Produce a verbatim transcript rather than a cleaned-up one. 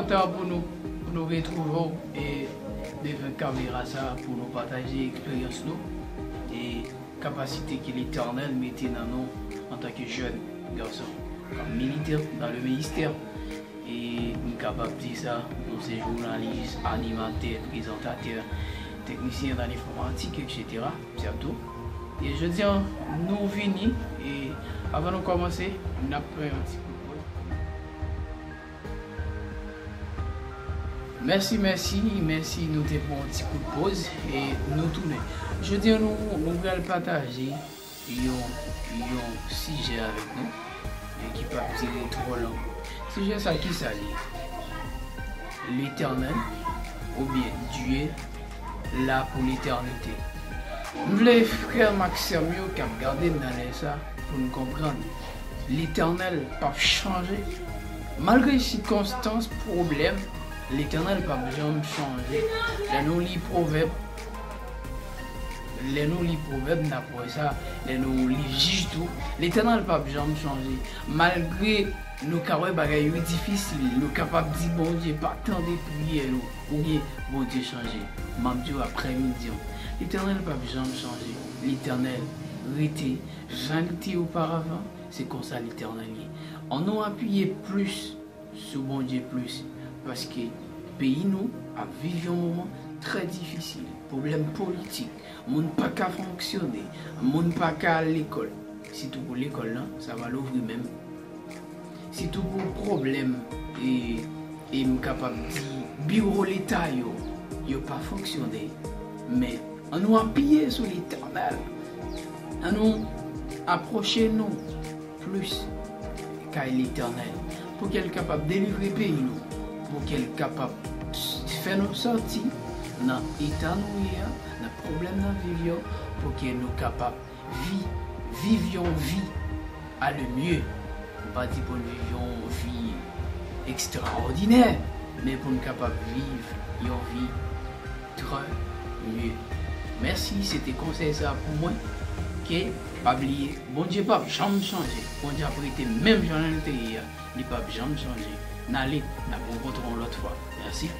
Tan pou nou, pou nou retwouve w e devan kamera sa pou nou pataje eksperyans nou e kapasite ke Letènèl mete nan nou antanke jèn gason, kòm militè dans le ministère. E m kapab di sa, nou se jounalis, animatè, prezantatè, teknisyen dans l'informatique, et cetera. Sètou. E jodi a, nou vini, e avan nou kòmanse, n ap pran yon ti kout pòz. Mèsi, mèsi, mèsi, nou te pran yon ti kout pòz e nou tounen. Jodi a, nou, nou pral pataje yon, yon sijè avèk nou e ki p ap dire twò long. Sijè sa, ki sa l ye? Letènèl, oubyen Dye, la pou letènite. M vle frè m ak sè m yo k ap gade m nan lè sa pou n konprann, Letènèl p ap chanje. Malgre sikonstans, pwoblèm, Letènèl p ap janm chanje. Lè nou li Pwovèb, lè nou li Pwovèb, n ap wè sa. Lè nou li Jij tou, Letènèl p ap janm chanje. Malgre nou ka wè bagay yo difisil, nou kapab di Bondye pa tande priyè nou, oubyen Bondye chanje. M ap di w aprè midi an, Letènèl p ap janm chanje. Letènèl rete jan li te ye oparavan, se konsa Letènèl ye. Ann nou apiye plis sou Bondye plis, paske peyi nou ap viv yon moman trè difisil. Pwoblèm politik, moun pa ka fonksyone, moun pa ka al lekòl. Sitou pou lekòl lan, sa va louvri menm. Sitou pou pwoblèm, e, e m kapab di, biwo Leta yo, yo pa fonksyone. Men, ann nou apiye sou Letènèl. Ann nou apwoche nou plis kay Letènèl, pou ke l kapab delivre peyi nou, pou ke l kapab fè nou sòti nan eta nou ye a, nan pwoblèm n ap viv yo, pou ke nou kapab vi-, viv yon vi à le mieux. M pa di pou n viv yon vi ekstraòdinè, men pou n kapab viv yon vi très mieux. Mèsi, se te konsèy sa pou mwen. Ke pa bliye, Bondye p ap janm chanje. Bondye ap rete menm jan l te ye a. Li p ap janm chanje. N ale, n ap rankontre yon lòt fwa. Mèsi.